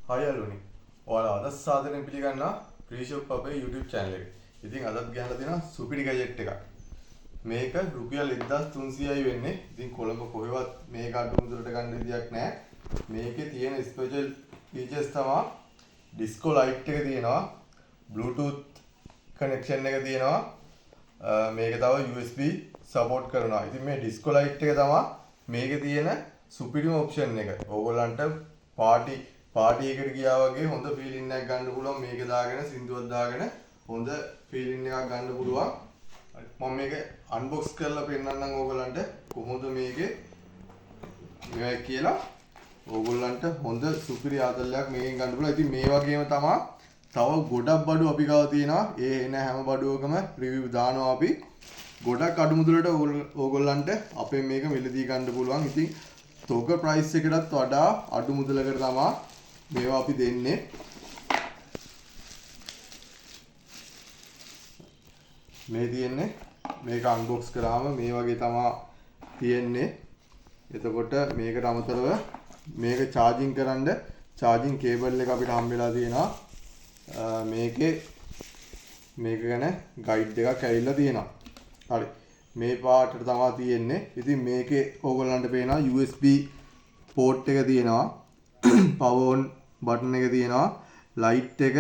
Hi යාළුවනේ. ඔයාලා අද සාදරයෙන් පිළිගන්නවා ෆ්‍රී ෂොප් අපේ YouTube channel එකට. ඉතින් අදත් ගහලා තියෙනවා සුපිරි ගැජට් එකක්. මේක රුපියල් 1300යි වෙන්නේ. ඉතින් කොළඹ කොහෙවත් මේක අඩු මුදලට ගන්න විදියක් නෑ. මේකේ තියෙන ස්පෙෂල් ෆීචර්ස් තමයි ඩිස්කෝ ලයිට් එක තියෙනවා, Bluetooth connection එක තියෙනවා, මේක තව USB support කරනවා. ඉතින් මේ ඩිස්කෝ ලයිට් එක තමයි මේකේ තියෙන සුපිරිම ඔප්ෂන් එක. ඕගොල්ලන්ට පාටි පාටි එකට ගියා වගේ හොඳ ෆීලිං එකක් ගන්න පුළුවන්. මේක දාගෙන සින්දුවක් දාගෙන හොඳ ෆීලිං එකක් ගන්න පුළුවන්. මම මේක අන්බොක්ස් කරලා පෙන්නන්නම් ඕගොල්ලන්ට කොහොමද මේකේ මේවා කියලා. ඕගොල්ලන්ට හොඳ සුපිරි ආතල්ලයක් මේකෙන් ගන්න පුළුවන්. ඉතින් මේ වගේම තමයි තව ගොඩක් බඩු අපි ගාව තියෙනවා. ඒ එන හැම බඩුවකම රිවිව් දානවා අපි. ගොඩක් අඩු මුදලට ඕගොල්ලන්ට අපේ මේක මිලදී ගන්න පුළුවන්. ඉතින් තොග ප්‍රයිස් එකටත් වඩා අඩු මුදලකට තමයි මේවා අපි දෙන්නේ. මේ තියෙන්නේ මේක අන්බොක්ස් කරාම මේ වගේ තමයි තියෙන්නේ. එතකොට මේකට අමතරව මේක චාර්ජින් කරන්න චාර්ජින් කේබල් එක අපිට හම්බ වෙලා තියෙනවා. මේකේ මේක ගැන ගයිඩ් එකක් ඇවිල්ලා තියෙනවා. හරි. මේ පාටට තමයි තියෙන්නේ. ඉතින් මේකේ ඕගොල්ලන්ට පේනවා USB port එක තියෙනවා. පවර් ඔන් බටන් එක තියෙනවා. ලයිට් එක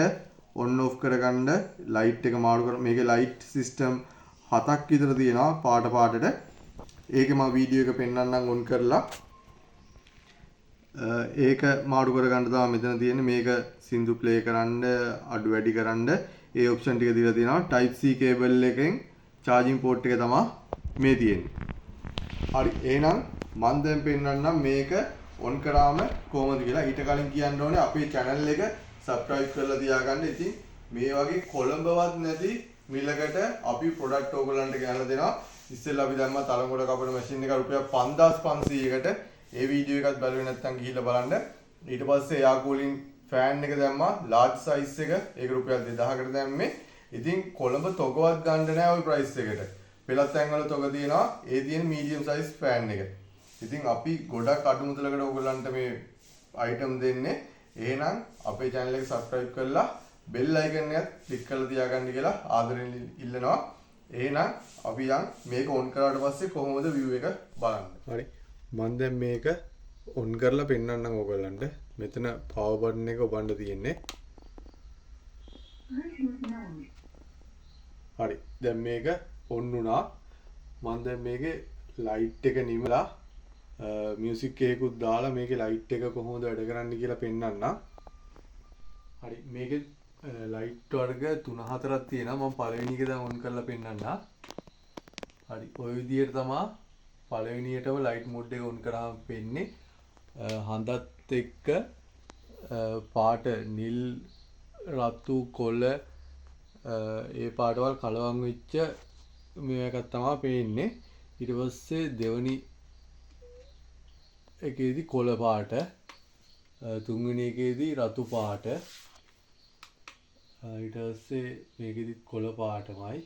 ඔන් ඔෆ් කරගන්න, ලයිට් එක මාරු කර මේකේ ලයිට් සිස්ටම් 7ක් විතර තියෙනවා පාට පාටට. ඒකේ මම වීඩියෝ එක පෙන්නන්නම් ඔන් කරලා. ඒක මාරු කරගන්න තමයි මෙතන තියෙන්නේ. මේක සින්දු ප්ලේ කරන්න, අඩු වැඩි කරන්න ඒ ඔප්ෂන් ටික දීලා තියෙනවා. Type C cable එකෙන් චාර්ජින් පෝට් එක තමයි මේ තියෙන්නේ. හරි, එහෙනම් මම දැන් පෙන්නන්නම් මේක ඔන් කරාම කොහොමද කියලා. ඊට කලින් කියන්න ඕනේ අපේ channel එක subscribe කරලා තියාගන්න. ඉතින් මේ වගේ කොළඹවත් නැති මිලකට අපි ප්‍රොඩක්ට් ඕගොල්ලන්ට ගෙනල්ලා දෙනවා. ඉස්සෙල්ලා අපි දැම්මා තරංගොඩ කපන මැෂින් එක රුපියල් 5500කට. ඒ වීඩියෝ එකත් බැලුවේ නැත්නම් ගිහිල්ලා බලන්න. ඊට පස්සේ එයාර් කූලින් ෆෑන් එක දැම්මා ලාර්ජ් සයිස් එක. ඒක රුපියල් 2000කට දැම්මේ. ඉතින් කොළඹ තොගවත් ගන්න නෑ ওই ප්‍රයිස් එකට. පෙළත් තැන්වල තොග තියෙනවා. ඒ තියෙන මීඩියම් සයිස් ෆෑන් එක. ඉතින් අපි ගොඩක් අඩු මුදලකට ඕගොල්ලන්ට මේ අයිටම් දෙන්නේ. එහෙනම් අපේ channel එක subscribe කරලා bell icon එකත් click කරලා තියාගන්න කියලා ආදරෙන් ඉල්ලනවා. එහෙනම් අපි යන් මේක on කරාට පස්සේ කොහොමද view එක බලන්න. හරි. මම දැන් මේක on කරලා පෙන්නන්නම් ඕගොල්ලන්ට. මෙතන power button එක ඔබන්න තියෙන්නේ. හරි. දැන් මේක on වුණා. මම දැන් මේකේ light එක නිමලා මියුසික් එකකුත් දාලා මේකේ ලයිට් එක කොහොමද වැඩ කරන්නේ කියලා පෙන්නන්නම්. හරි, මේකේ ලයිට් වර්ග 3-4ක් තියෙනවා. මම පළවෙනි එක දැන් ඔන් කරලා පෙන්නන්නම්. හරි, ඔය විදිහට තමා පළවෙනියටම ලයිට් මෝඩ් එක ඔන් කරාම පෙන්නේ. හඳත් එක්ක පාට නිල්, රතු, කොළ, ඒ පාටවල් කලවම් වෙච්ච මේ එකක් තමා පේන්නේ. ඊට පස්සේ දෙවෙනි එකේදී කොළ පාට, තුන්වෙනි එකේදී රතු පාට, ඊට පස්සේ මේකෙදිත් කොළ පාටමයි,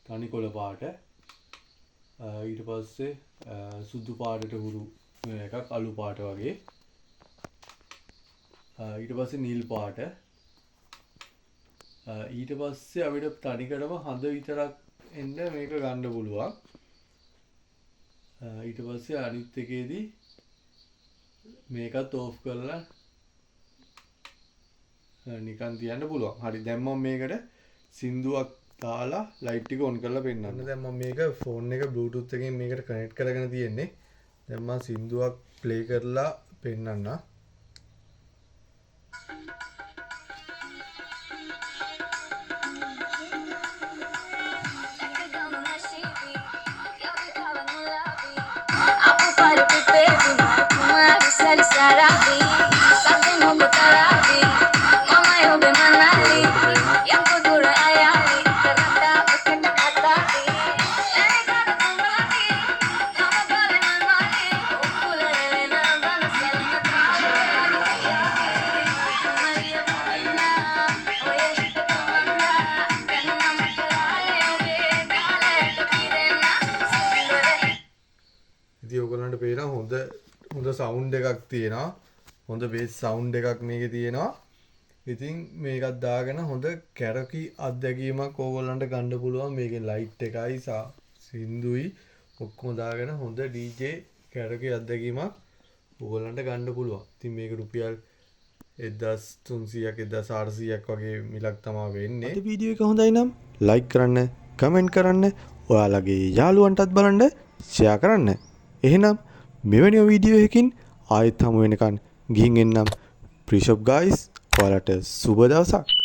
තනි කොළ පාට, ඊට පස්සේ සුදු පාටට හුරු එකක් අලු පාට වගේ, ඊට පස්සේ නිල් පාට, ඊට පස්සේ අපිට තනිකරම හඳ විතරක් එන්න මේක ගන්න පුළුවන්. ඊට පස්සේ අනිත් එකේදී මේකත් ඕෆ් කරලා නිකන් තියන්න පුළුවන්. හරි, දැන් මම මේකට සින්දුවක් දාලා ලයිට් එක ඔන් කරලා පෙන්නන්නම්. දැන් මම මේක ෆෝන් එක Bluetooth එකෙන් මේකට කනෙක්ට් කරගෙන තියෙන්නේ. දැන් මම සින්දුවක් ප්ලේ කරලා පෙන්නන්නම්. ඉතින් ඔයගොල්ලන්ට පේනවා හොඳ සවුන්ඩ් එකක් තියෙනවා. හොඳ බේස් සවුන්ඩ් එකක් මේකේ තියෙනවා. ඉතින් මේකත් දාගෙන හොඳ කැරොකි අත්දැකීමක් ඕගොල්ලන්ට ගන්න පුළුවන්. මේකේ ලයිට් එකයි සින්දුයි ඔක්කොම දාගෙන හොඳ DJ කැරොකි අත්දැකීමක් ඕගොල්ලන්ට ගන්න පුළුවන්. ඉතින් මේක රුපියල් 1300ක් 1400ක් වගේ මිලක් තමා වෙන්නේ. අද වීඩියෝ එක හොඳයි නම් ලයික් කරන්න, කමෙන්ට් කරන්න, ඔයාලගේ යාළුවන්ටත් බලන්න ෂෙයා කරන්න. එහෙනම් මෙවැනි වීඩියෝ එකකින් ආයෙත් හමු වෙනකන් ගිහින් එන්නම්. ප්‍රීෂොප් ගයිස්, ඔයාලට සුබ දවසක්.